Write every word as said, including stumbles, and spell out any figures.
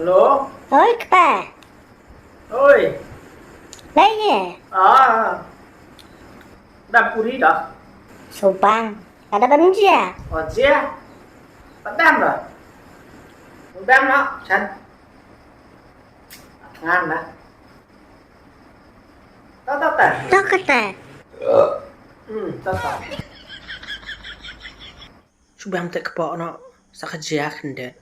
Hello? Oi, kpa. Oi. Lai ye? Ah. Dam puri dah. Subang. Ada ban jia? Oh, jia. Padam dah. Padam nak, chan. Ngan dah. Ta ta ta. Ta ka ta. Hmm, ta ta. Subang te kepok no. Sa ka jia khyndiat.